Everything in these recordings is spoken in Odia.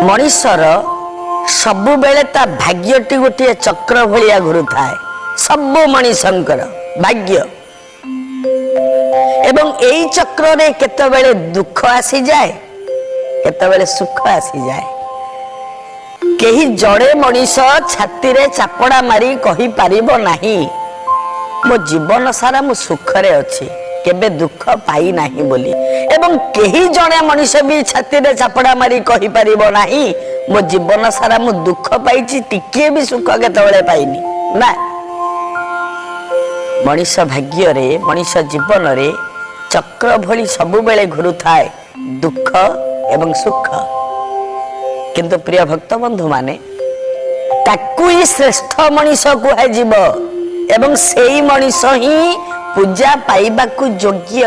ମଣିଷର ସବୁବେଳେ ତା ଭାଗ୍ୟଟି ଗୋଟିଏ ଚକ୍ର ଭଳିଆ ଘୁରୁଥାଏ, ସବୁ ମଣିଷଙ୍କର ଭାଗ୍ୟ। ଏବଂ ଏଇ ଚକ୍ରରେ କେତେବେଳେ ଦୁଃଖ ଆସିଯାଏ, କେତେବେଳେ ସୁଖ ଆସିଯାଏ। କେହି ଜଣେ ମଣିଷ ଛାତିରେ ଚାପଡ଼ା ମାରି କହିପାରିବ ନାହିଁ, ମୋ ଜୀବନ ସାରା ମୁଁ ସୁଖରେ ଅଛି, କେବେ ଦୁଃଖ ପାଇନାହିଁ ବୋଲି। ଏବଂ କେହି ଜଣେ ମଣିଷ ବି ଛାତିରେ ଚାପଡ଼ା ମାରି କହିପାରିବ ନାହିଁ, ମୋ ଜୀବନ ସାରା ମୁଁ ଦୁଃଖ ପାଇଛି, ଟିକିଏ ବି ସୁଖ କେତେବେଳେ ପାଇନି ନା। ମଣିଷ ଭାଗ୍ୟରେ, ମଣିଷ ଜୀବନରେ ଚକ୍ର ଭଳି ସବୁବେଳେ ଘୁରୁଥାଏ ଦୁଃଖ ଏବଂ ସୁଖ। କିନ୍ତୁ ପ୍ରିୟ ଭକ୍ତ ବନ୍ଧୁମାନେ, ତାକୁ ହିଁ ଶ୍ରେଷ୍ଠ ମଣିଷ କୁହାଯିବ ଏବଂ ସେଇ ମଣିଷ ହିଁ ପୂଜା ପାଇବାକୁ ଯୋଗ୍ୟ।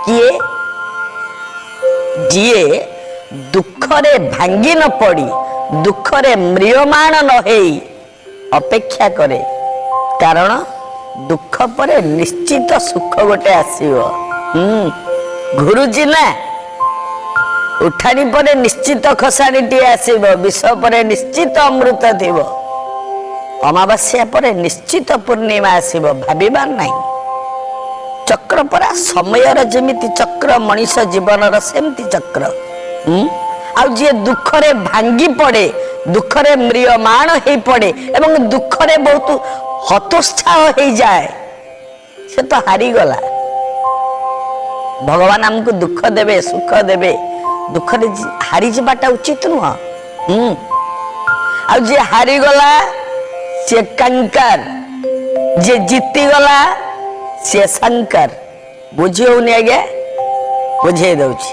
କିଏ? ଯିଏ ଦୁଃଖରେ ଭାଙ୍ଗି ନ ପଡ଼ି, ଦୁଃଖରେ ମ୍ରିୟମାଣ ନ ହେଇ ଅପେକ୍ଷା କରେ। କାରଣ ଦୁଃଖ ପରେ ନିଶ୍ଚିତ ସୁଖ ଗୋଟେ ଆସିବ। ଘୁରୁଛି ନା, ଉଠାଣି ପରେ ନିଶ୍ଚିତ ଖସାଣିଟିଏ ଆସିବ, ବିଷ ପରେ ନିଶ୍ଚିତ ଅମୃତ ଥିବ, ଅମାବାସ୍ୟା ପରେ ନିଶ୍ଚିତ ପୂର୍ଣ୍ଣିମା ଆସିବ। ଭାବିବାର ନାହିଁ। ଚକ୍ର ପରା, ସମୟର ଯେମିତି ଚକ୍ର, ମଣିଷ ଜୀବନର ସେମିତି ଚକ୍ର। ଆଉ ଯିଏ ଦୁଃଖରେ ଭାଙ୍ଗି ପଡେ, ଦୁଃଖରେ ମ୍ରିୟମାଣ ହେଇ ପଡେ ଏବଂ ଦୁଃଖରେ ବହୁତ ହତୋତ୍ସାହ ହେଇଯାଏ, ସେ ତ ହାରିଗଲା। ଭଗବାନ ଆମକୁ ଦୁଃଖ ଦେବେ, ସୁଖ ଦେବେ, ଦୁଃଖରେ ହାରିଯିବାଟା ଉଚିତ ନୁହଁ। ଆଉ ଯିଏ ହାରିଗଲା ସିଏ କଙ୍କର, ଯିଏ ଜିତିଗଲା ସିଏ ଶଙ୍କର। ବୁଝି ହଉନି ଆଜ୍ଞା? ବୁଝେଇ ଦଉଛି।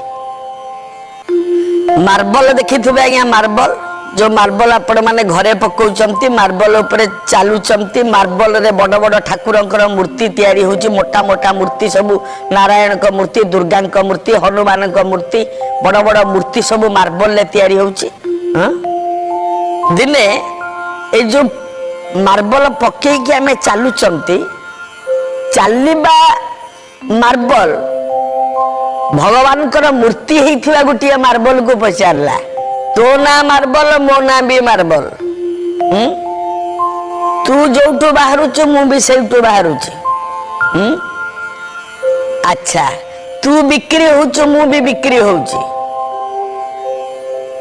ମାର୍ବଲ ଦେଖିଥିବେ ଆଜ୍ଞା, ମାର୍ବଲ, ଯୋଉ ମାର୍ବଲ ଆପଣ ମାନେ ଘରେ ପକଉଛନ୍ତି, ମାର୍ବଲ ଉପରେ ଚାଲୁଛନ୍ତି, ମାର୍ବଲରେ ବଡ ବଡ ଠାକୁରଙ୍କର ମୂର୍ତ୍ତି ତିଆରି ହଉଛି, ମୋଟା ମୋଟା ମୂର୍ତ୍ତି ସବୁ, ନାରାୟଣଙ୍କ ମୂର୍ତ୍ତି, ଦୁର୍ଗାଙ୍କ ମୂର୍ତ୍ତି, ହନୁମାନଙ୍କ ମୂର୍ତ୍ତି, ବଡ ବଡ ମୂର୍ତ୍ତି ସବୁ ମାର୍ବଲରେ ତିଆରି ହଉଛି। ହଁ? ଦିନେ ଏଇ ଯୋଉ ମାର୍ବଲ ପକେଇକି ଆମେ ଚାଲୁଛନ୍ତି, ଚାଲିବା ମାର୍ବଲ ଭଗବାନଙ୍କର ମୂର୍ତ୍ତି ହେଇଥିବା ଗୋଟିଏ ମାର୍ବଲକୁ ପଚାରିଲା, ତୋ ନାଁ ମାର୍ବଲ, ମୋ ନାଁ ବି ମାର୍ବଲ, ହୁଁ? ତୁ ଯୋଉଠୁ ବାହାରୁଛୁ, ମୁଁ ବି ସେଇଠୁ ବାହାରୁଛି, ହୁଁ? ଆଚ୍ଛା, ତୁ ବିକ୍ରି ହଉଛୁ, ମୁଁ ବି ବିକ୍ରି ହଉଛି।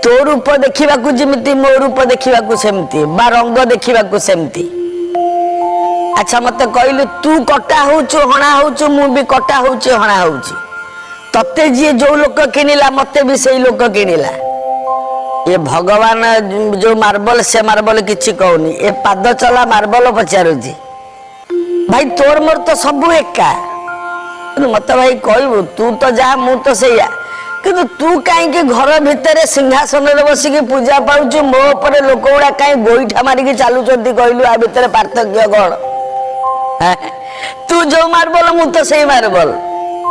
ତୋ ରୂପ ଦେଖିବାକୁ ଯେମିତି, ମୋ ରୂପ ଦେଖିବାକୁ ସେମିତି ବା ରଙ୍ଗ ଦେଖିବାକୁ ସେମିତି। ଆଚ୍ଛା, ମତେ କହିଲୁ, ତୁ କଟା ହଉଛୁ, ହଣା ହଉଛୁ, ମୁଁ ବି କଟା ହଉଛି, ହଣା ହଉଛି। ତତେ ଯିଏ ଯୋଉ ଲୋକ କିଣିଲା, ମତେ ବି ସେଇ ଲୋକ କିଣିଲା। ଏ ଭଗବାନ ଯୋଉ ମାର୍ବଲ, ସେ ମାର୍ବଲ କିଛି କହୁନି। ଏ ପାଦ ଚଲା ମାର୍ବଲ ପଚାରୁଛି, ଭାଇ, ତୋର ମୋର ତ ସବୁ ଏକା, କିନ୍ତୁ ମତେ ଭାଇ କହିବୁ, ତୁ ତ ଯାହା, ମୁଁ ତ ସେଇଆ, କିନ୍ତୁ ତୁ କାହିଁକି ଘର ଭିତରେ ସିଂହାସନରେ ବସିକି ପୂଜା ପାଉଛୁ, ମୋ ଉପରେ ଲୋକ ଗୁଡା କାହିଁ ଗୋଇଠା ମାରିକି ଚାଲୁଛନ୍ତି? କହିଲୁ, ଆ ଭିତରେ ପାର୍ଥକ୍ୟ କଣ? ହେଁ? ତୁ ଯୋଉ ମାର୍ବଲ, ମୁଁ ତ ସେଇ ମାର୍ବଲ,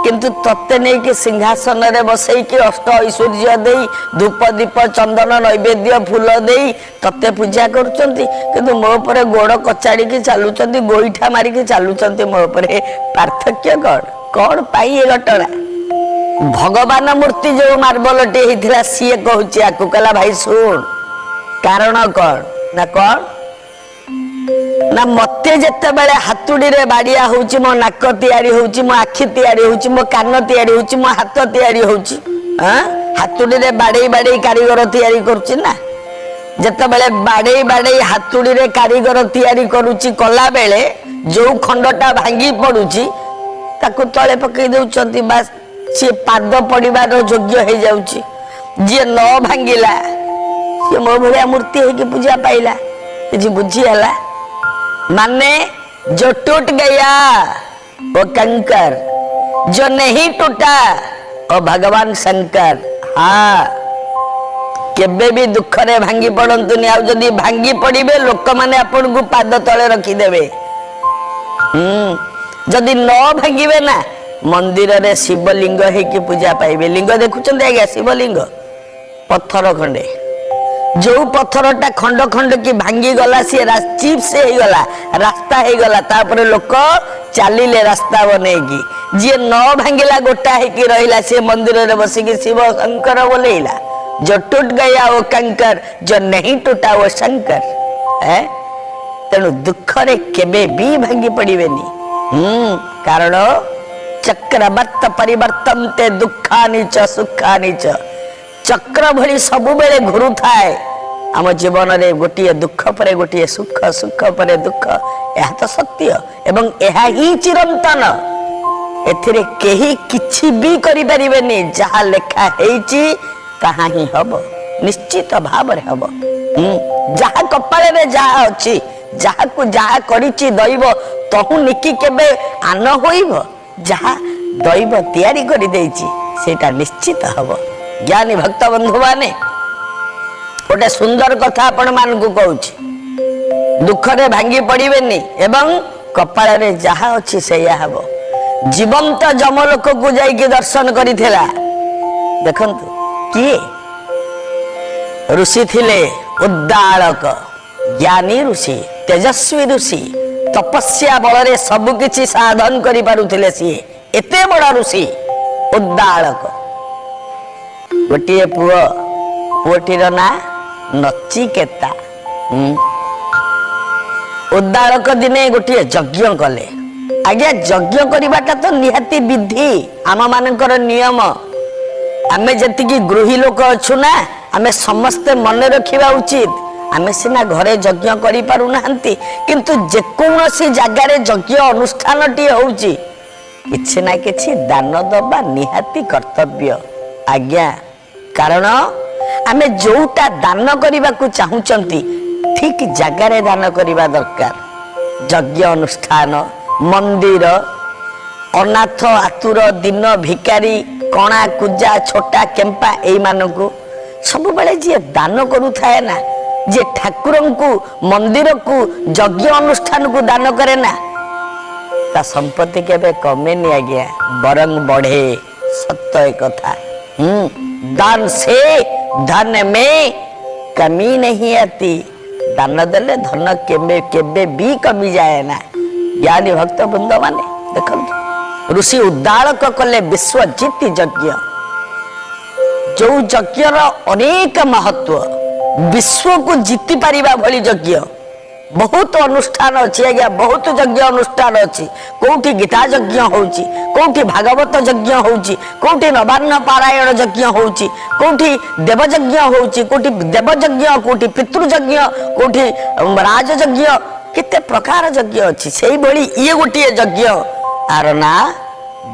କିନ୍ତୁ ତତେ ନେଇକି ସିଂହାସନରେ ବସେଇକି ଅଷ୍ଟ ଐଶ୍ୱର୍ଯ୍ୟ ଦେଇ, ଧୂପ ଦୀପ ଚନ୍ଦନ ନୈବେଦ୍ୟ ଫୁଲ ଦେଇ ତତେ ପୂଜା କରୁଛନ୍ତି, କିନ୍ତୁ ମୋ ଉପରେ ଗୋଡ କଚାଡ଼ିକି ଚାଲୁଛନ୍ତି, ଗୋଇଠା ମାରିକି ଚାଲୁଛନ୍ତି ମୋ ଉପରେ। ପାର୍ଥକ୍ୟ କଣ? କଣ ପାଇଁ ଏ ଘଟଣା? ଭଗବାନ ମୂର୍ତ୍ତି ଯୋଉ ମାର୍ବଲଟି ହେଇଥିଲା, ସିଏ କହୁଛି ଆକୁ, କହିଲା, ଭାଇ ଶୁଣ, କାରଣ କଣ ନା କଣ ନା, ମତେ ଯେତେବେଳେ ହାତୁଡ଼ିରେ ବାଡ଼ିଆ ହଉଛି, ମୋ ନାକ ତିଆରି ହଉଛି, ମୋ ଆଖି ତିଆରି ହଉଛି, ମୋ କାନ ତିଆରି ହଉଛି, ମୋ ହାତ ତିଆରି ହଉଛି। ଆଁ? ହାତୁଡ଼ିରେ ବାଡେଇ ବାଡେଇ କାରିଗର ତିଆରି କରୁଛି ନା। ଯେତେବେଳେ ବାଡେଇ ବାଡେଇ ହାତୁଡ଼ିରେ କାରିଗର ତିଆରି କରୁଛି, କଲା ବେଳେ ଯୋଉ ଖଣ୍ଡଟା ଭାଙ୍ଗି ପଡୁଛି, ତାକୁ ତଳେ ପକେଇ ଦଉଛନ୍ତି ବା ସିଏ ପାଦ ପଡିବାର ଯୋଗ୍ୟ ହେଇଯାଉଛି। ଯିଏ ନ ଭାଙ୍ଗିଲା, ସିଏ ମୋ ଭଳିଆ ମୂର୍ତ୍ତି ହେଇକି ପୂଜା ପାଇଲା। କିଛି ବୁଝି ହେଲା? ମାନେ जो टूट गया वो कंकर, जो नहीं टूटा वो भगवान शंकर। ହଁ, କେବେ ବି ଦୁଃଖରେ ଭାଙ୍ଗି ପଡନ୍ତୁନି। ଆଉ ଯଦି ଭାଙ୍ଗି ପଡିବେ, ଲୋକମାନେ ଆପଣଙ୍କୁ ପାଦ ତଳେ ରଖିଦେବେ। ଯଦି ନ ଭାଙ୍ଗିବେ ନା, ମନ୍ଦିରରେ ଶିବଲିଙ୍ଗ ହେଇକି ପୂଜା ପାଇବେ। ଲିଙ୍ଗ ଦେଖୁଛନ୍ତି ଆଜ୍ଞା? ଶିବଲିଙ୍ଗ ପଥର ଖଣ୍ଡେ, ଯୋଉ ପଥରଟା ଖଣ୍ଡ ଖଣ୍ଡ କି ଭାଙ୍ଗିଗଲା, ସିଏ ଚିପ୍ସ ହେଇଗଲା, ରାସ୍ତା ହେଇଗଲା, ତାପରେ ଲୋକ ଚାଲିଲେ ରାସ୍ତା ବନେଇକି। ଯିଏ ନ ଭାଙ୍ଗିଲା, ଗୋଟା ହେଇକି ରହିଲା, ସିଏ ମନ୍ଦିରରେ ବସିକି ଶିବ ଶଙ୍କର ବୋଲେଇଲା। जो टूट गया वो कंकर, जो नहीं टूटा वो शंकर। ଏ ତେଣୁ ଦୁଃଖରେ କେବେ ବି ଭାଙ୍ଗି ପଡ଼ିବେନି। କାରଣ ଚକ୍ରବତ୍ ପରିବର୍ତ୍ତନ୍ତେ ଦୁଃଖାନି ଚ ସୁଖାନି ଚ। ଚକ୍ର ଭଳି ସବୁବେଳେ ଘୁରୁଥାଏ ଆମ ଜୀବନରେ, ଗୋଟିଏ ଦୁଃଖ ପରେ ଗୋଟିଏ ସୁଖ, ସୁଖ ପରେ ଦୁଃଖ। ଏହା ତ ସତ୍ୟ ଏବଂ ଏହା ହିଁ ଚିରନ୍ତନ। ଏଥିରେ କେହି କିଛି ବି କରିପାରିବେନି। ଯାହା ଲେଖା ହେଇଛି ତାହା ହିଁ ହବ, ନିଶ୍ଚିତ ଭାବରେ ହବ। ଯାହା କପାଳରେ ଯାହା ଅଛି, ଯାହାକୁ ଯାହା କରିଛି ଦୈବ, ତହୁ ନିକି କେବେ ଆନ ହୋଇବ? ଯାହା ଦୈବ ତିଆରି କରିଦେଇଛି, ସେଇଟା ନିଶ୍ଚିତ ହବ। ଜ୍ଞାନୀ ଭକ୍ତ ବନ୍ଧୁମାନେ, ଗୋଟେ ସୁନ୍ଦର କଥା ଆପଣ ମାନଙ୍କୁ କହୁଛି। ଦୁଃଖରେ ଭାଙ୍ଗି ପଡ଼ିବେନି ଏବଂ କପାଳରେ ଯାହା ଅଛି ସେଇଆ ହବ। ଜୀବନ୍ତ ଯମଲୋକକୁ ଯାଇକି ଦର୍ଶନ କରିଥିଲା। ଦେଖନ୍ତୁ, କିଏ ଋଷି ଥିଲେ? ଉଦ୍ଦାଳକ, ଜ୍ଞାନୀ ଋଷି, ତେଜସ୍ୱୀ ଋଷି। ତପସ୍ୟା ବଳରେ ସବୁ କିଛି ସାଧନ କରିପାରୁଥିଲେ ସିଏ। ଏତେ ବଡ ଋଷି ଉଦ୍ଦାଳକ। ଗୋଟିଏ ପୁଅ, ପୁଅଟିର ନାଁ ନଚିକେତା। ଉଦ୍ଦାଳକ ଦିନେ ଗୋଟିଏ ଯଜ୍ଞ କଲେ। ଆଜ୍ଞା, ଯଜ୍ଞ କରିବାଟା ତ ନିହାତି ବିଧି, ଆମ ମାନଙ୍କର ନିୟମ। ଆମେ ଯେତିକି ଗୃହୀ ଲୋକ ଅଛୁ ନା, ଆମେ ସମସ୍ତେ ମନେ ରଖିବା ଉଚିତ। ଆମେ ସିନା ଘରେ ଯଜ୍ଞ କରିପାରୁନାହାନ୍ତି, କିନ୍ତୁ ଯେକୌଣସି ଜାଗାରେ ଯଜ୍ଞ ଅନୁଷ୍ଠାନଟିଏ ହଉଛି, କିଛି ନା କିଛି ଦାନ ଦବା ନିହାତି କର୍ତ୍ତବ୍ୟ ଆଜ୍ଞା। କାରଣ ଆମେ ଯୋଉଟା ଦାନ କରିବାକୁ ଚାହୁଁଛନ୍ତି, ଠିକ ଜାଗାରେ ଦାନ କରିବା ଦରକାର। ଯଜ୍ଞ ଅନୁଷ୍ଠାନ, ମନ୍ଦିର, ଅନାଥ ଆତୁର ଦୀନ ଭିକାରୀ, କଣା କୁଜା ଛୋଟା କେମ୍ପା, ଏଇମାନଙ୍କୁ ସବୁବେଳେ ଯିଏ ଦାନ କରୁଥାଏ ନା, ଯିଏ ଠାକୁରଙ୍କୁ, ମନ୍ଦିରକୁ, ଯଜ୍ଞ ଅନୁଷ୍ଠାନକୁ ଦାନ କରେ ନା, ତା ସମ୍ପତ୍ତି କେବେ କମେନି ଆଜ୍ଞା, ବରଂ ବଢେ। ସତ ଏ କଥା। दान से धन में कमी नहीं आती। ଦାନ ଦେଲେ ଧନ କେବେ କେବେ ବି କମିଯାଏ ନା। ଜ୍ଞାନୀ ଭକ୍ତ ବୃନ୍ଦ ମାନେ, ଦେଖନ୍ତୁ, ଋଷି ଉଦ୍ଦାଳକ କଲେ ବିଶ୍ୱଜିତ ଯଜ୍ଞ, ଯୋଉ ଯଜ୍ଞର ଅନେକ ମହତ୍ଵ, ବିଶ୍ୱକୁ ଜିତି ପାରିବା ଭଳି ଯଜ୍ଞ। ବହୁତ ଅନୁଷ୍ଠାନ ଅଛି ଆଜ୍ଞା, ବହୁତ ଯଜ୍ଞ ଅନୁଷ୍ଠାନ ଅଛି। କୋଉଠି ଗୀତା ଯଜ୍ଞ ହଉଛି, କୋଉଠି ଭାଗବତ ଯଜ୍ଞ ହଉଛି, କୋଉଠି ନବାନ୍ନ ପାରାୟଣ ଯଜ୍ଞ ହଉଛି, କୋଉଠି ଦେବଯଜ୍ଞ ହଉଛି, କୋଉଠି ଦେବଯଜ୍ଞ, କୋଉଠି ପିତୃଯଜ୍ଞ, କୋଉଠି ରାଜଯଜ୍ଞ, କେତେ ପ୍ରକାର ଯଜ୍ଞ ଅଛି। ସେଇଭଳି ଇଏ ଗୋଟିଏ ଯଜ୍ଞ, ଆର ନାଁ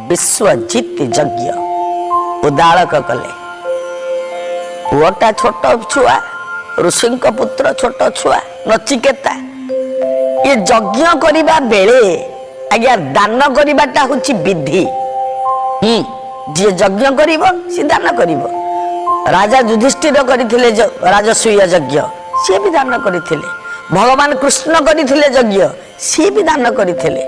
ବିଶ୍ୱଜିତ ଯଜ୍ଞ। ଉଦ୍ଦାଳକ କଲେ। ପୁଅଟା ଛୋଟ ଛୁଆ, ଋଷିଙ୍କ ପୁତ୍ର, ଛୋଟ ଛୁଆ ନଚିକେତା। ଇଏ ଯଜ୍ଞ କରିବା ବେଳେ ଆଜ୍ଞା, ଦାନ କରିବାଟା ହଉଛି ବିଧି। ଯିଏ ଯଜ୍ଞ କରିବ, ସିଏ ଦାନ କରିବ। ରାଜା ଯୁଧିଷ୍ଠିର କରିଥିଲେ ରାଜସୂୟ ଯଜ୍ଞ, ସିଏ ବି ଦାନ କରିଥିଲେ। ଭଗବାନ କୃଷ୍ଣ କରିଥିଲେ ଯଜ୍ଞ, ସିଏ ବି ଦାନ କରିଥିଲେ।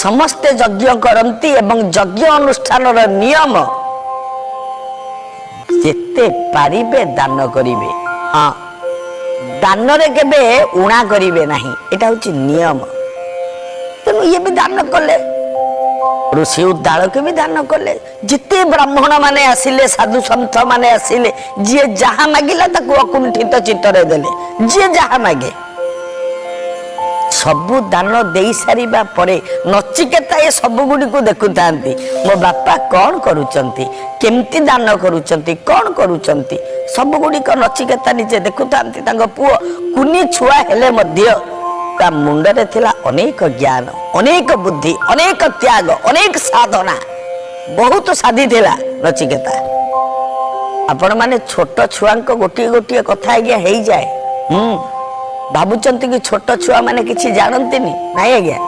ସମସ୍ତେ ଯଜ୍ଞ କରନ୍ତି ଏବଂ ଯଜ୍ଞ ଅନୁଷ୍ଠାନର ନିୟମ, ଯେତେ ପାରିବେ ଦାନ କରିବେ। ହଁ, ଦାନରେ କେବେ ଉଣା କରିବେ ନାହିଁ, ଏଇଟା ହଉଛି ନିୟମ। ତେଣୁ ଇଏ ବି ଦାନ କଲେ, ଋଷି ଉଦ୍ଦାଳକ ବି ଦାନ କଲେ। ଯେତେ ବ୍ରାହ୍ମଣ ମାନେ ଆସିଲେ, ସାଧୁ ସନ୍ଥ ମାନେ ଆସିଲେ, ଯିଏ ଯାହା ମାଗିଲା ତାକୁ ଅକୁଣ୍ଠିତ ଚିତ୍ତରେ ଦେଲେ। ଯିଏ ଯାହା ମାଗେ, ସବୁ ଦାନ ଦେଇ ସାରିବା ପରେ ନଚିକେତା ଏ ସବୁ ଗୁଡ଼ିକୁ ଦେଖୁଥାନ୍ତି। ମୋ ବାପା କଣ କରୁଛନ୍ତି, କେମିତି ଦାନ କରୁଛନ୍ତି, କଣ କରୁଛନ୍ତି, ସବୁ ଗୁଡ଼ିକ ନଚିକେତା ନିଜେ ଦେଖୁଥାନ୍ତି। ତାଙ୍କ ପୁଅ କୁନି ଛୁଆ ହେଲେ ମଧ୍ୟ ତା ମୁଣ୍ଡରେ ଥିଲା ଅନେକ ଜ୍ଞାନ, ଅନେକ ବୁଦ୍ଧି, ଅନେକ ତ୍ୟାଗ, ଅନେକ ସାଧନା। ବହୁତ ସାଧିଥିଲା ନଚିକେତା। ଆପଣମାନେ, ଛୋଟ ଛୁଆଙ୍କ ଗୋଟିଏ ଗୋଟିଏ କଥା ଆଜ୍ଞା ହେଇଯାଏ। ଭାବୁଛନ୍ତି କି ଛୋଟ ଛୁଆ ମାନେ କିଛି ଜାଣନ୍ତିନି? ନାଇଁ ଆଜ୍ଞା,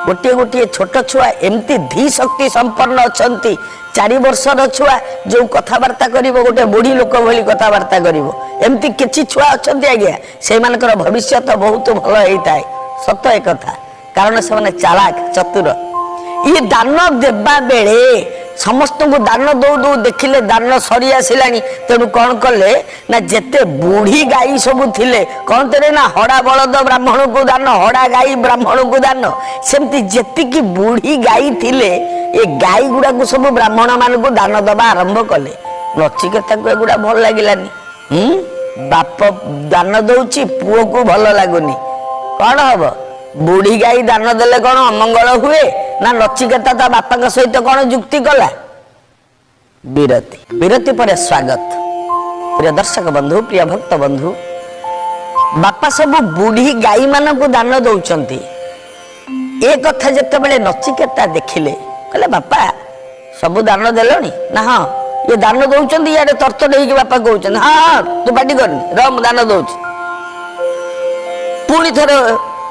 ଗୋଟିଏ ଗୋଟିଏ ଛୋଟ ଛୁଆ ଏମିତି ଧୀ ଶକ୍ତି ସମ୍ପନ୍ନ ଅଛନ୍ତି। 4 ବର୍ଷର ଛୁଆ ଯୋଉ କଥାବାର୍ତ୍ତା କରିବ, ଗୋଟେ ବୁଢୀ ଲୋକ ଭଳି କଥାବାର୍ତ୍ତା କରିବ। ଏମିତି କିଛି ଛୁଆ ଅଛନ୍ତି ଆଜ୍ଞା, ସେଇମାନଙ୍କର ଭବିଷ୍ୟତ ବହୁତ ଭଲ ହେଇଥାଏ। ସତ ଏ କଥା, କାରଣ ସେମାନେ ଚାଲାକ, ଚତୁର। ଇଏ ଦାନ ଦେବା ବେଳେ, ସମସ୍ତଙ୍କୁ ଦାନ ଦଉ ଦଉ ଦେଖିଲେ ଦାନ ସରି ଆସିଲାଣି। ତେଣୁ କଣ କଲେ ନା, ଯେତେ ବୁଢୀ ଗାଈ ସବୁ ଥିଲେ, କହନ୍ତିନି ନା, ହଡ଼ା ବଳଦ ବ୍ରାହ୍ମଣକୁ ଦାନ, ହଡ଼ା ଗାଈ ବ୍ରାହ୍ମଣକୁ ଦାନ, ସେମିତି ଯେତିକି ବୁଢୀ ଗାଈ ଥିଲେ, ଏ ଗାଈ ଗୁଡାକୁ ସବୁ ବ୍ରାହ୍ମଣ ମାନଙ୍କୁ ଦାନ ଦବା ଆରମ୍ଭ କଲେ। ନଚିକେତାକୁ ଏଗୁଡ଼ା ଭଲ ଲାଗିଲାନି। ବାପ ଦାନ ଦଉଛି, ପୁଅକୁ ଭଲ ଲାଗୁନି, କଣ ହବ? ବୁଢୀ ଗାଈ ଦାନ ଦେଲେ କଣ ଅମଙ୍ଗଳ ହୁଏ? ନା ନଚିକେତା ତା ବାପାଙ୍କ ସହିତ କଣ ଯୁକ୍ତି କଲା? ବିରତି, ବିରତି ପରେ ସ୍ୱାଗତ। ପ୍ରିୟ ଦର୍ଶକ ବନ୍ଧୁ, ପ୍ରିୟ ଭକ୍ତ ବନ୍ଧୁ, ବାପା ସବୁ ବୁଢୀ ଗାଈ ମାନଙ୍କୁ ଦାନ ଦଉଛନ୍ତି, ଏ କଥା ଯେତେବେଳେ ନଚିକେତା ଦେଖିଲେ, କହିଲେ, ବାପା ସବୁ ଦାନ ଦେଲଣି? ନା ହଁ। ଇଏ ଦାନ ଦଉଛନ୍ତି, ଇଆଡେ ତରତର ହେଇକି ବାପା କହୁଛନ୍ତି, ହଁ ହଁ, ତୁ ପାଟି କରନି, ରହ, ମୁଁ ଦାନ ଦଉଛି। ପୁଣି ଥରେ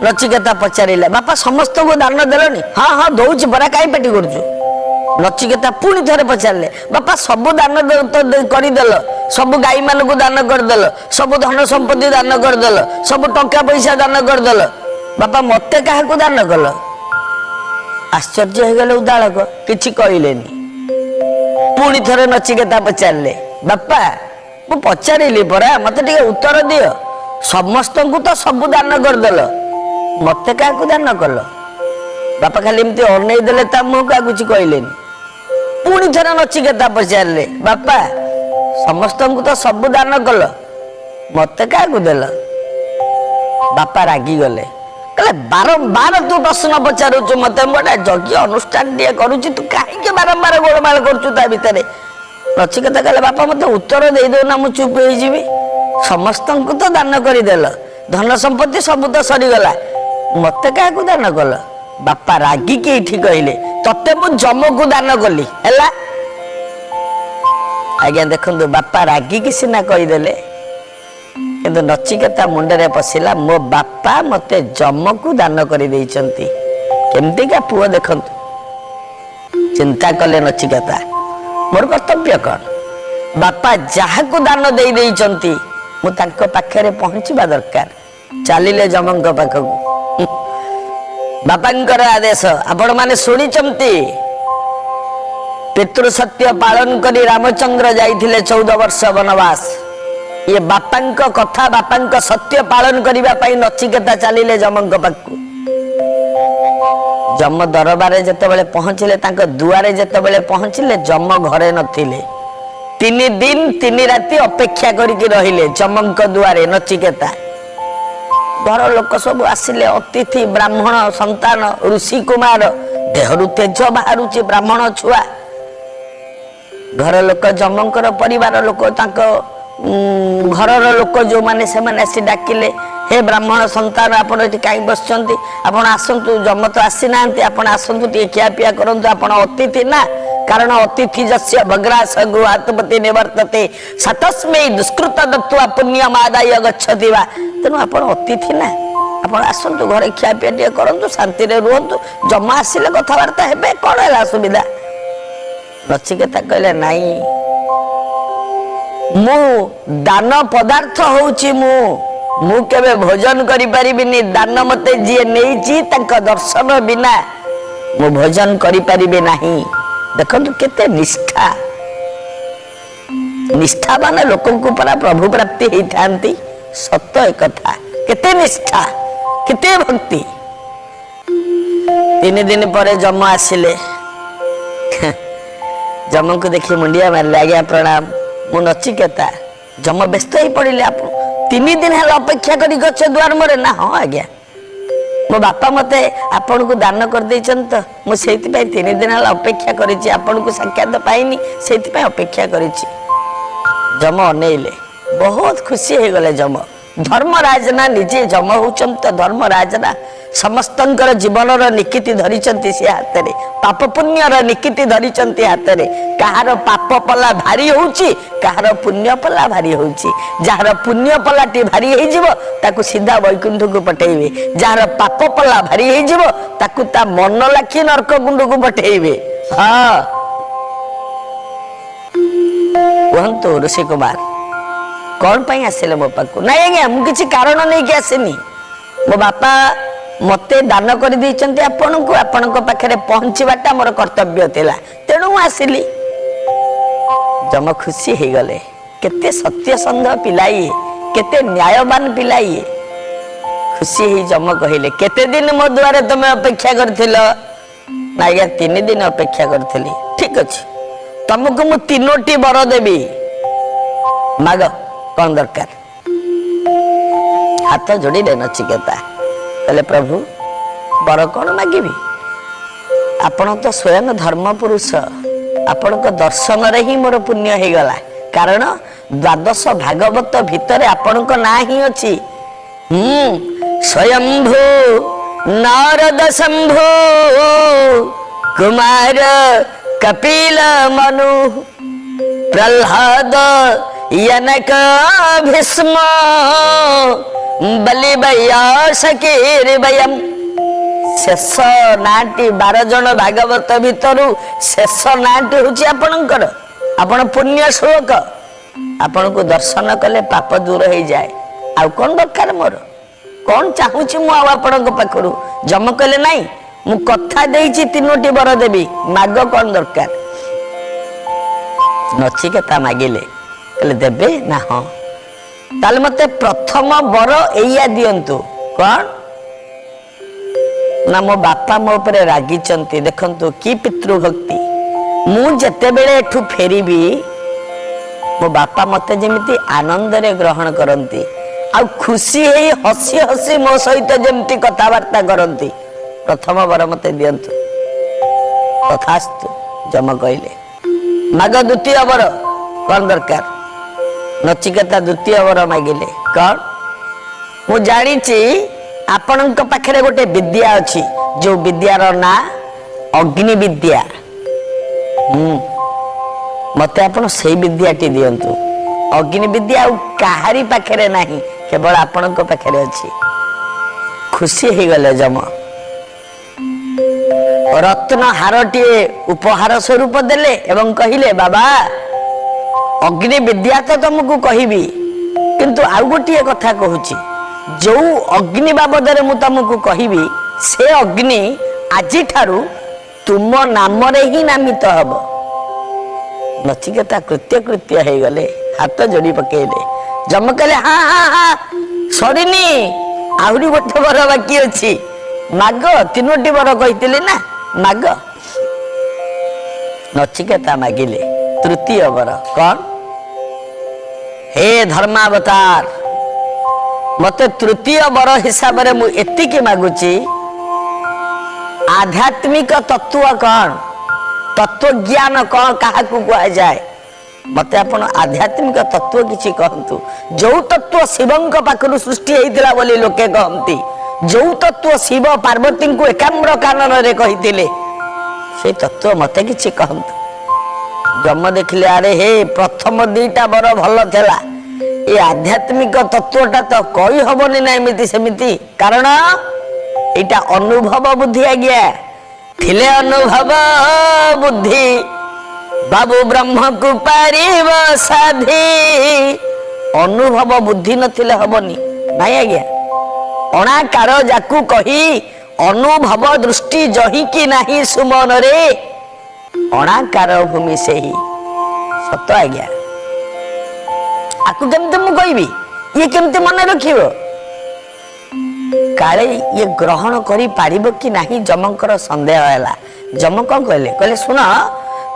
ନଚିକେତା ପଚାରିଲେ, ବାପା ସମସ୍ତଙ୍କୁ ଦାନ ଦେଲଣି? ହଁ ହଁ, ଦଉଛି ପରା, କାହିଁ ପାଟି କରୁଛୁ? ନଚିକେତା ପୁଣି ଥରେ ପଚାରିଲେ, ବାପା ସବୁ ଦାନ ତ କରିଦେଲ, ସବୁ ଗାଈ ମାନଙ୍କୁ ଦାନ କରିଦେଲ, ସବୁ ଧନ ସମ୍ପତ୍ତି ଦାନ କରିଦେଲ, ସବୁ ଟଙ୍କା ପଇସା ଦାନ କରିଦେଲ, ବାପା ମତେ କାହାକୁ ଦାନ କଲ? ଆଶ୍ଚର୍ଯ୍ୟ ହେଇଗଲେ ଉଦାଳକ, କିଛି କହିଲେନି। ପୁଣି ଥରେ ନଚିକେତା ପଚାରିଲେ, ବାପା ମୁଁ ପଚାରିଲି ପରା, ମତେ ଟିକେ ଉତ୍ତର ଦିଅ, ସମସ୍ତଙ୍କୁ ତ ସବୁ ଦାନ କରିଦେଲ, ମତେ କାହାକୁ ଦାନ କଲ? ବାପା ଖାଲି ଏମିତି ଅନେଇ ଦେଲେ ତା ମୁହଁକୁ, ଆଉ କିଛି କହିଲେନି। ପୁଣି ଥରେ ନଚିକେତା ପଚାରିଲେ, ବାପା ସମସ୍ତଙ୍କୁ ତ ସବୁ ଦାନ କଲ, ମତେ କାହାକୁ ଦେଲ? ବାପା ରାଗିଗଲେ, କହିଲେ ବାରମ୍ବାର ତୁ ପ୍ରଶ୍ନ ପଚାରୁଛୁ ମତେ, ମୁଁ ଗୋଟେ ଯଜ୍ଞ ଅନୁଷ୍ଠାନ ଟିଏ କରୁଛି, ତୁ କାହିଁକି ବାରମ୍ବାର ଗୋଳମାଳ କରୁଛୁ ତା ଭିତରେ? ନଚିକେତା କହିଲେ, ବାପା ମତେ ଉତ୍ତର ଦେଇଦଉ ନା, ମୁଁ ଚୁପ୍ ହେଇଯିବି। ସମସ୍ତଙ୍କୁ ତ ଦାନ କରିଦେଲ, ଧନ ସମ୍ପତ୍ତି ସବୁ ତ ସରିଗଲା, ମତେ କାହାକୁ ଦାନ କଲ? ବାପା ରାଗିକି ଏଇଠି କହିଲେ, ତତେ ମୁଁ ଯମକୁ ଦାନ କଲି। ହେଲା ଆଜ୍ଞା, ଦେଖନ୍ତୁ, ବାପା ରାଗିକି ସିନା କହିଦେଲେ, କିନ୍ତୁ ନଚିକେତା ମୁଣ୍ଡରେ ପଶିଲା, ମୋ ବାପା ମତେ ଯମକୁ ଦାନ କରିଦେଇଛନ୍ତି। କେମିତିକା ପୁଅ ଦେଖନ୍ତୁ। ଚିନ୍ତା କଲେ ନଚିକେତା, ମୋର କର୍ତ୍ତବ୍ୟ କଣ? ବାପା ଯାହାକୁ ଦାନ ଦେଇ ଦେଇଛନ୍ତି, ମୁଁ ତାଙ୍କ ପାଖରେ ପହଞ୍ଚିବା ଦରକାର। ଚାଲିଲେ ଯମଙ୍କ ପାଖକୁ। ବାପାଙ୍କର ଆଦେଶ ଆପଣମାନେ ଶୁଣିଛନ୍ତି। ପିତୃ ସତ୍ୟ ପାଳନ କରି ରାମଚନ୍ଦ୍ର ଯାଇଥିଲେ 14 ବର୍ଷ ବନବାସ। ଇଏ ବାପାଙ୍କ କଥା, ବାପାଙ୍କ ସତ୍ୟ ପାଳନ କରିବା ପାଇଁ ନଚିକେତା ଚାଲିଲେ ଯମଙ୍କ ପାଖକୁ। ଯମ ଦରବାରରେ ଯେତେବେଳେ ପହଞ୍ଚିଲେ, ତାଙ୍କ ଦୁଆରେ ଯେତେବେଳେ ପହଞ୍ଚିଲେ, ଯମ ଘରେ ନଥିଲେ। 3 ଦିନ 3 ରାତି ଅପେକ୍ଷା କରିକି ରହିଲେ ଯମଙ୍କ ଦୁଆରେ ନଚିକେତା। ଘର ଲୋକ ସବୁ ଆସିଲେ, ଅତିଥି, ବ୍ରାହ୍ମଣ ସନ୍ତାନ, ଋଷି କୁମାର, ଦେହରୁ ତେଜ ବାହାରୁଛି ବ୍ରାହ୍ମଣ ଛୁଆ। ଘର ଲୋକ, ଯମଙ୍କର ପରିବାର ଲୋକ, ତାଙ୍କ ଘରର ଲୋକ ଯୋଉମାନେ, ସେମାନେ ଆସି ଡାକିଲେ, ହେ ବ୍ରାହ୍ମଣ ସନ୍ତାନ, ଆପଣ ଏଠି କାହିଁ ବସିଛନ୍ତି? ଆପଣ ଆସନ୍ତୁ, ଯମ ତ ଆସିନାହାନ୍ତି, ଆପଣ ଆସନ୍ତୁ, ଟିକେ ଖିଆପିଆ କରନ୍ତୁ, ଆପଣ ଅତିଥି ନା। କାରଣ ଅତିଥି ଯସ୍ୟ ଭଗ୍ରାସ ଗୃହାତ୍ପତି ନିବର୍ତ୍ତତେ ସତସ୍ମୈ ଦୁଷ୍କୃତ ଦତ୍ତ୍ୱା ପୁଣ୍ୟମାଦାୟ ଗଚ୍ଛତି ବା। ତେଣୁ ଆପଣ ଅତିଥି ନା, ଆପଣ ଆସନ୍ତୁ, ଘରେ ଖିଆପିଆ ଟିକେ କରନ୍ତୁ, ଶାନ୍ତିରେ ରୁହନ୍ତୁ, ଯମ ଆସିଲେ କଥାବାର୍ତ୍ତା ହେବେ, କଣ ହେଲା ଅସୁବିଧା? ନଚିକେତା କହିଲେ, ନାଇଁ, ମୁଁ ଦାନ ପଦାର୍ଥ ହଉଛି, ମୁଁ କେବେ ଭୋଜନ କରିପାରିବିନି। ଦାନ ମତେ ଯିଏ ନେଇଛି, ତାଙ୍କ ଦର୍ଶନ ବିନା ମୁଁ ଭୋଜନ କରିପାରିବି ନାହିଁ। ଦେଖନ୍ତୁ କେତେ ନିଷ୍ଠା। ନିଷ୍ଠାବାନ ଲୋକଙ୍କୁ ପରା ପ୍ରଭୁ ପ୍ରାପ୍ତି ହେଇଥାନ୍ତି। ସତ ଏକଥା। କେତେ ନିଷ୍ଠା, କେତେ ଭକ୍ତି। 3 ଦିନ ପରେ ଯମ ଆସିଲେ। ଯମଙ୍କୁ ଦେଖି ମୁଣ୍ଡିଆ ମାରିଲେ, ଆଜ୍ଞା ପ୍ରଣାମ, ମୁଁ ନଚିକେତା। ଯମ ବ୍ୟସ୍ତ ହେଇ ପଡ଼ିଲେ, ଆପଣ 3 ଦିନ ହେଲା ଅପେକ୍ଷା କରି ଗଛ ଦୁଆର ମୋରେ? ନା ହଁ ଆଜ୍ଞା, ମୋ ବାପା ମତେ ଆପଣଙ୍କୁ ଦାନ କରିଦେଇଛନ୍ତି ତ, ମୁଁ ସେଇଥିପାଇଁ 3 ଦିନ ହେଲା ଅପେକ୍ଷା କରିଛି, ଆପଣଙ୍କୁ ସାକ୍ଷାତ ପାଇନି, ସେଇଥିପାଇଁ ଅପେକ୍ଷା କରିଛି। ଯମ ଅନେଇଲେ, ବହୁତ ଖୁସି ହେଇଗଲେ ଯମ। ଧର୍ମରାଜ ନା, ନିଜେ ଯମ ହଉଛନ୍ତି ତ ଧର୍ମରାଜ ନା, ସମସ୍ତଙ୍କର ଜୀବନର ନିକିତି ଧରିଛନ୍ତି ସେ ହାତରେ, ପାପ ପୁଣ୍ୟର ନିକିତି ଧରିଛନ୍ତି ହାତରେ। କାହାର ପାପ ପଲା ଭାରି ହଉଛି, କାହାର ପୁଣ୍ୟ ପଲା ଭାରି ହଉଛି। ଯାହାର ପୁଣ୍ୟ ପଲାଟି ଭାରି ହେଇଯିବ, ତାକୁ ସିଧା ବୈକୁଣ୍ଠକୁ ପଠେଇବେ। ଯାହାର ପାପ ପଲା ଭାରି ହେଇଯିବ, ତାକୁ ତା ମନ ଲାଖି ନର୍କ କୁଣ୍ଡକୁ ପଠେଇବେ। ହଁ, କୁହନ୍ତୁ ଋଷି କୁମାର, କଣ ପାଇଁ ଆସିଲେ ମୋ ପାଖକୁ? ନାଇଁ ଆଜ୍ଞା, ମୁଁ କିଛି କାରଣ ନେଇକି ଆସିନି। ମୋ ବାପା ମତେ ଦାନ କରିଦେଇଛନ୍ତି ଆପଣଙ୍କୁ, ଆପଣଙ୍କ ପାଖରେ ପହଞ୍ଚିବାଟା ମୋର କର୍ତ୍ତବ୍ୟ ଥିଲା, ତେଣୁ ମୁଁ ଆସିଲି। ଯମ ଖୁସି ହେଇଗଲେ, କେତେ ସତ୍ୟସନ୍ଧ ପିଲା ଇଏ, କେତେ ନ୍ୟାୟବାନ ପିଲା ଇଏ। ଖୁସି ହେଇ ଯମ କହିଲେ, କେତେ ଦିନ ମୋ ଦୁଆରେ ତମେ ଅପେକ୍ଷା କରିଥିଲ? ନା ଆଜ୍ଞା, 3 ଦିନ ଅପେକ୍ଷା କରିଥିଲି। ଠିକ ଅଛି, ତମକୁ ମୁଁ ତିନୋଟି ବର ଦେବି, ମାଗ କଣ ଦରକାର? ହାତ ଯୋଡ଼ିଲେ ନଚିକେତା, କହିଲେ ପ୍ରଭୁ ବର କଣ ମାଗିବି? ଆପଣ ତ ସ୍ୱୟଂ ଧର୍ମ ପୁରୁଷ, ଆପଣଙ୍କ ଦର୍ଶନରେ ହିଁ ମୋର ପୁଣ୍ୟ ହେଇଗଲା। କାରଣ ଦ୍ୱାଦଶ ଭାଗବତ ଭିତରେ ଆପଣଙ୍କ ନାଁ ହିଁ ଅଛି। ସ୍ୱୟଂଭୂ ନାରଦ ଶମ୍ଭୁ କୁମାର କପିଲ ମନୁ ପ୍ରହ୍ଲାଦ ଜନକ ଭୀଷ୍ମ ବଲି ବୟାସକୀର୍ବୟମ୍। ଶେଷ ନାଁଟି 12 ଜଣ ଭାଗବତ ଭିତରୁ ଶେଷ ନାଁଟି ହଉଛି ଆପଣଙ୍କର। ଆପଣ ପୁଣ୍ୟ ଶ୍ଲୋକ, ଆପଣଙ୍କୁ ଦର୍ଶନ କଲେ ପାପ ଦୂର ହେଇଯାଏ। ଆଉ କଣ ଦରକାର ମୋର? କଣ ଚାହୁଁଛି ମୁଁ ଆଉ ଆପଣଙ୍କ ପାଖରୁ? ଯମ କହିଲେ ନାଇଁ, ମୁଁ କଥା ଦେଇଛି ତିନୋଟି ବର ଦେବି, ମାଗ କଣ ଦରକାର? ନଚିକେତା ମାଗିଲେ, କହିଲେ ଦେବେ ନା? ହଁ। ତାହେଲେ ମତେ ପ୍ରଥମ ବର ଏଇଆ ଦିଅନ୍ତୁ। କଣ ନା ମୋ ବାପା ମୋ ଉପରେ ରାଗିଛନ୍ତି। ଦେଖନ୍ତୁ କି ପିତୃଭକ୍ତି। ମୁଁ ଯେତେବେଳେ ଏଠୁ ଫେରିବି, ମୋ ବାପା ମତେ ଯେମିତି ଆନନ୍ଦରେ ଗ୍ରହଣ କରନ୍ତି ଆଉ ଖୁସି ହେଇ ହସି ହସି ମୋ ସହିତ ଯେମିତି କଥାବାର୍ତ୍ତା କରନ୍ତି, ପ୍ରଥମ ବର ମତେ ଦିଅନ୍ତୁ। ତଥାସ୍ତୁ, ଯମ କହିଲେ। ମାଗ ଦ୍ୱିତୀୟ ବର କଣ ଦରକାର? ନଚିକେତା ଦ୍ୱିତୀୟ ବର ମାଗିଲେ। କଣ? ମୁଁ ଜାଣିଛି ଆପଣଙ୍କ ପାଖରେ ଗୋଟେ ବିଦ୍ୟା ଅଛି, ଯୋଉ ବିଦ୍ୟାର ନାଁ ଅଗ୍ନି ବିଦ୍ୟା। ମତେ ଆପଣ ସେଇ ବିଦ୍ୟାଟି ଦିଅନ୍ତୁ। ଅଗ୍ନି ବିଦ୍ୟା ଆଉ କାହାରି ପାଖରେ ନାହିଁ, କେବଳ ଆପଣଙ୍କ ପାଖରେ ଅଛି। ଖୁସି ହେଇଗଲେ ଯମ। ରତ୍ନ ହାରଟିଏ ଉପହାର ସ୍ୱରୂପ ଦେଲେ ଏବଂ କହିଲେ, ବାବା ଅଗ୍ନି ବିଦ୍ୟା ତ ତମକୁ କହିବି, କିନ୍ତୁ ଆଉ ଗୋଟିଏ କଥା କହୁଛି। ଯୋଉ ଅଗ୍ନି ବାବଦରେ ମୁଁ ତମକୁ କହିବି, ସେ ଅଗ୍ନି ଆଜିଠାରୁ ତୁମ ନାମରେ ହିଁ ନାମିତ ହବ। ନଚିକେତା କୃତ୍ୟ କୃତ୍ୟ ହେଇଗଲେ, ହାତ ଯୋଡ଼ି ପକେଇଲେ। ଯମ କହିଲେ, ହଁ ହଁ ହଁ, ସରିନି, ଆହୁରି ଗୋଟେ ବର ବାକି ଅଛି, ମାଗ। ତିନୋଟି ବର କହିଥିଲି ନା, ମାଗ। ନଚିକେତା ମାଗିଲେ ତୃତୀୟ ବର। କଣ? ହେ ଧର୍ମାବତାର, ମତେ ତୃତୀୟ ବର ହିସାବରେ ମୁଁ ଏତିକି ମାଗୁଛି, ଆଧ୍ୟାତ୍ମିକ ତତ୍ତ୍ୱ କଣ, ତତ୍ତ୍ୱଜ୍ଞାନ କଣ, କାହାକୁ କୁହାଯାଏ, ମତେ ଆପଣ ଆଧ୍ୟାତ୍ମିକ ତତ୍ତ୍ୱ କିଛି କହନ୍ତୁ। ଯୋଉ ତତ୍ତ୍ୱ ଶିବଙ୍କ ପାଖରୁ ସୃଷ୍ଟି ହେଇଥିଲା ବୋଲି ଲୋକେ କହନ୍ତି, ଯୋଉ ତତ୍ତ୍ୱ ଶିବ ପାର୍ବତୀଙ୍କୁ ଏକାମ୍ର କାନନରେ କହିଥିଲେ, ସେଇ ତତ୍ତ୍ୱ ମତେ କିଛି କହନ୍ତୁ। ଯମ ଦେଖିଲେ, ଆରେ ହେ, ପ୍ରଥମ ଦିଟା ବର ଭଲ ଥିଲା, ଏ ଆଧ୍ୟାତ୍ମିକ ତତ୍ତ୍ୱଟା ତ କହି ହବନି ନା ଏମିତି ସେମିତି। କାରଣ ଏଇଟା ଅନୁଭବ ବୁଦ୍ଧି ଆଜ୍ଞା, ଥିଲେ ଅନୁଭବ ବୁଦ୍ଧି ବାବୁ ବ୍ରହ୍ମକୁ ପାରିବ ସାଧି। ଅନୁଭବ ବୁଦ୍ଧି ନଥିଲେ ହବନି ନାଇଁ ଆଜ୍ଞା। ଅଣାକାର ଯାକୁ କହି ଅନୁଭବ ଦୃଷ୍ଟି ଯହିକି ନାହିଁ ସୁମନରେ, ଅଣାକାର ଭୂମି ସେହି। ସତ ଆଜ୍ଞା, ଆକୁ କେମିତି ମୁଁ କହିବି? ଇଏ କେମିତି ମନେ ରଖିବ? କାଳେ ଇଏ ଗ୍ରହଣ କରିପାରିବ କି ନାହିଁ, ଯମଙ୍କର ସନ୍ଦେହ ହେଲା। ଯମ କଣ କହିଲେ? କହିଲେ, ଶୁଣ,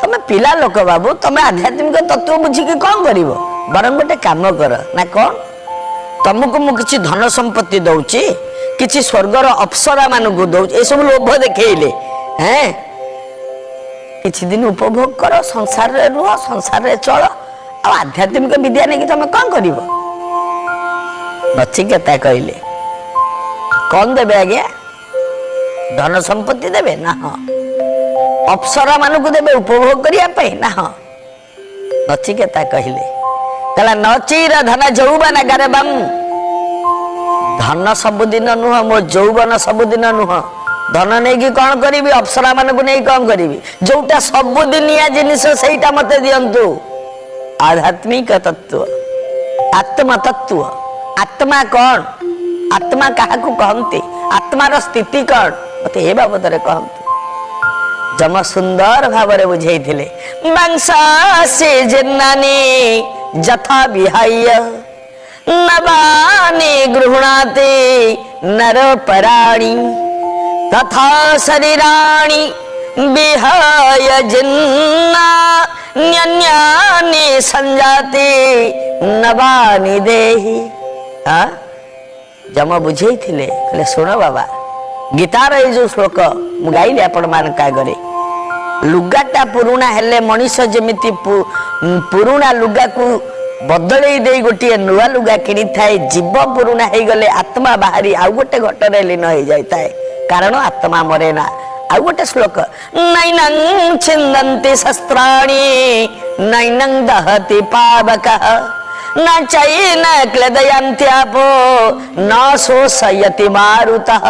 ତମେ ପିଲା ଲୋକ ବାବୁ, ତମେ ଆଧ୍ୟାତ୍ମିକ ତତ୍ତ୍ୱ ବୁଝିକି କଣ କରିବ? ବରଂ ଗୋଟେ କାମ କର। ନା କଣ? ତମକୁ ମୁଁ କିଛି ଧନ ସମ୍ପତ୍ତି ଦଉଛି, କିଛି ସ୍ୱର୍ଗର ଅପ୍ସରା ମାନଙ୍କୁ ଦଉଛି, ଏସବୁ ଲୋଭ ଦେଖେଇଲେ। ହେଁ, କିଛି ଦିନ ଉପଭୋଗ କର, ସଂସାରରେ ରୁହ, ସଂସାରରେ ଚଳ, ଆଉ ଆଧ୍ୟାତ୍ମିକ ବିଦ୍ୟା ନେଇକି ତମେ କଣ କରିବ? ନଚିକେତା କହିଲେ, କଣ ଦେବେ ଆଜ୍ଞା? ଧନ ସମ୍ପତ୍ତି ଦେବେ? ନା ହଁ। ଅପ୍ସରା ମାନଙ୍କୁ ଦେବେ ଉପଭୋଗ କରିବା ପାଇଁ? ନା ହଁ। ନଚିକେତା କହିଲେ, କହିଲା, ନଚିର ଧନ ଯୌବନ ଗର୍ବମ୍। ଧନ ସବୁଦିନ ନୁହଁ, ମୋ ଯୌବନ ସବୁଦିନ ନୁହଁ। ଧନ ନେଇକି କଣ କରିବି? ଅପ୍ସରା ମାନଙ୍କୁ ନେଇ କଣ କରିବି? ଯୋଉଟା ସବୁଦିନିଆ ଜିନିଷ ସେଇଟା ମତେ ଦିଅନ୍ତୁ। ଆଧ୍ୟାତ୍ମିକ ତତ୍ତ୍ୱ, ଆତ୍ମ ତତ୍ତ୍ୱ। ଆତ୍ମା କଣ? ଆତ୍ମା କାହାକୁ କହନ୍ତି? ଆତ୍ମାର ସ୍ଥିତି କଣ? ମତେ ଏ ବାବଦରେ କହନ୍ତୁ। ଯମ ସୁନ୍ଦର ଭାବରେ ବୁଝେଇଥିଲେ, ମାଂସାସି ଜୀର୍ଣ୍ଣାନି ଯଥା ବିହାୟ ନବାନି ଗୃହ୍ଣାତି ନରୋପରାଣି, ତଥା ଶରୀରାଣି ବିହାୟ ଜିନ୍ନାନ୍ୟନ୍ୟାନି ସଂଯାତି ନବାନି ଦେହି। ହଁ, ଯମ ବୁଝେଇଥିଲେ, କହିଲେ, ଶୁଣ ବାବା, ଗୀତାର ଏଇ ଯୋଉ ଶ୍ଲୋକ ମୁଁ ଗାଇଲି ଆପଣମାନଙ୍କ ଆଗରେ, ଲୁଗାଟା ପୁରୁଣା ହେଲେ ମଣିଷ ଯେମିତି ପୁରୁଣା ଲୁଗାକୁ ବଦଳେଇ ଦେଇ ଗୋଟିଏ ନୂଆ ଲୁଗା କିଣିଥାଏ, ଜୀବ ପୁରୁଣା ହେଇଗଲେ ଆତ୍ମା ବାହାରି ଆଉ ଗୋଟେ ଘଟରେ ଲୀନ ହେଇଯାଇଥାଏ, କାରଣ ଆତ୍ମା ମରେ ନା। ଆଉ ଗୋଟେ ଶ୍ଲୋକ, ନୈନଂ ଛିନ୍ଦନ୍ତି ଶସ୍ତ୍ରାଣି ନୈନଂ ଦହତି ପାବକଃ ନ ଚୈନ କ୍ଲେଦୟନ୍ତ୍ୟାପୋ ନ ଶୋଷୟତି ମାରୁତଃ।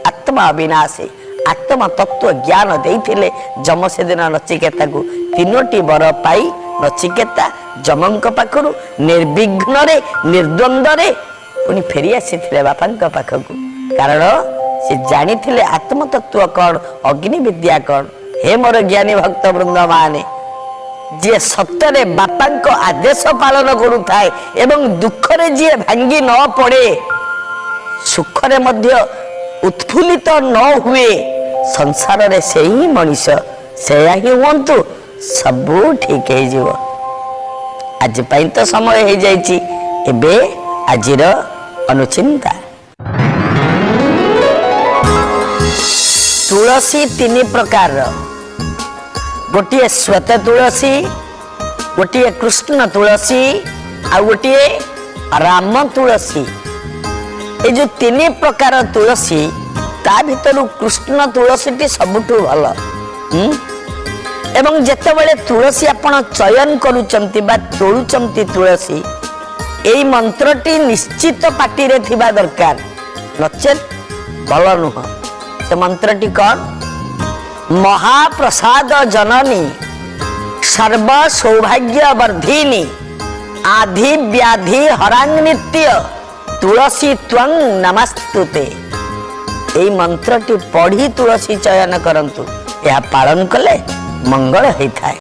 ଆତ୍ମା ଅବିନାଶୀ। ଆତ୍ମା ତତ୍ତ୍ୱ ଜ୍ଞାନ ଦେଇଥିଲେ ଯମ ସେଦିନ ନଚିକେତାକୁ। ତିନୋଟି ବର ପାଇ ନଚିକେତା ଯମଙ୍କ ପାଖରୁ ନିର୍ବିଘ୍ନରେ ନିର୍ଦ୍ୱନ୍ଦ୍ୱରେ ପୁଣି ଫେରି ଆସିଥିଲେ ବାପାଙ୍କ ପାଖକୁ, କାରଣ ସେ ଜାଣିଥିଲେ ଆତ୍ମତତ୍ତ୍ୱ କ'ଣ, ଅଗ୍ନି ବିଦ୍ୟା କ'ଣ। ହେ ମୋର ଜ୍ଞାନୀ ଭକ୍ତ ବୃନ୍ଦ ମାନେ, ଯିଏ ସତରେ ବାପାଙ୍କ ଆଦେଶ ପାଳନ କରୁଥାଏ ଏବଂ ଦୁଃଖରେ ଯିଏ ଭାଙ୍ଗି ନ ପଡ଼େ, ସୁଖରେ ମଧ୍ୟ ଉତ୍ଫୁଲ୍ଲିତ ନ ହୁଏ, ସଂସାରରେ ସେଇ ହିଁ ମଣିଷ। ସେୟା ହିଁ ହୁଅନ୍ତୁ, ସବୁ ଠିକ ହେଇଯିବ। ଆଜି ପାଇଁ ତ ସମୟ ହେଇଯାଇଛି। ଏବେ ଆଜିର ଅନୁଚିନ୍ତା। ତୁଳସୀ ତିନି ପ୍ରକାରର, ଗୋଟିଏ ଶ୍ୱେତ ତୁଳସୀ, ଗୋଟିଏ କୃଷ୍ଣ ତୁଳସୀ, ଆଉ ଗୋଟିଏ ରାମ ତୁଳସୀ। ଏଇ ଯୋଉ ତିନି ପ୍ରକାର ତୁଳସୀ, ତା ଭିତରୁ କୃଷ୍ଣ ତୁଳସୀଟି ସବୁଠୁ ଭଲ। ଏବଂ ଯେତେବେଳେ ତୁଳସୀ ଆପଣ ଚୟନ କରୁଛନ୍ତି ବା ତୋଳୁଛନ୍ତି ତୁଳସୀ, ଏଇ ମନ୍ତ୍ରଟି ନିଶ୍ଚିତ ପାଟିରେ ଥିବା ଦରକାର, ନଚେତ୍ ଭଲ ନୁହଁ। ସେ ମନ୍ତ୍ରଟି କ'ଣ? ମହାପ୍ରସାଦ ଜନନୀ ସର୍ବ ସୌଭାଗ୍ୟ ବର୍ଦ୍ଧିନୀ ଆଧି ବ୍ୟାଧି ହରାଂ ନିତ୍ୟ ତୁଳସୀ ତ୍ୱଂ ନମସ୍ତୁତେ। ଏଇ ମନ୍ତ୍ରଟି ପଢି ତୁଳସୀ ଚୟନ କରନ୍ତୁ। ଏହା ପାଳନ କଲେ ମଙ୍ଗଳ ହେଇଥାଏ।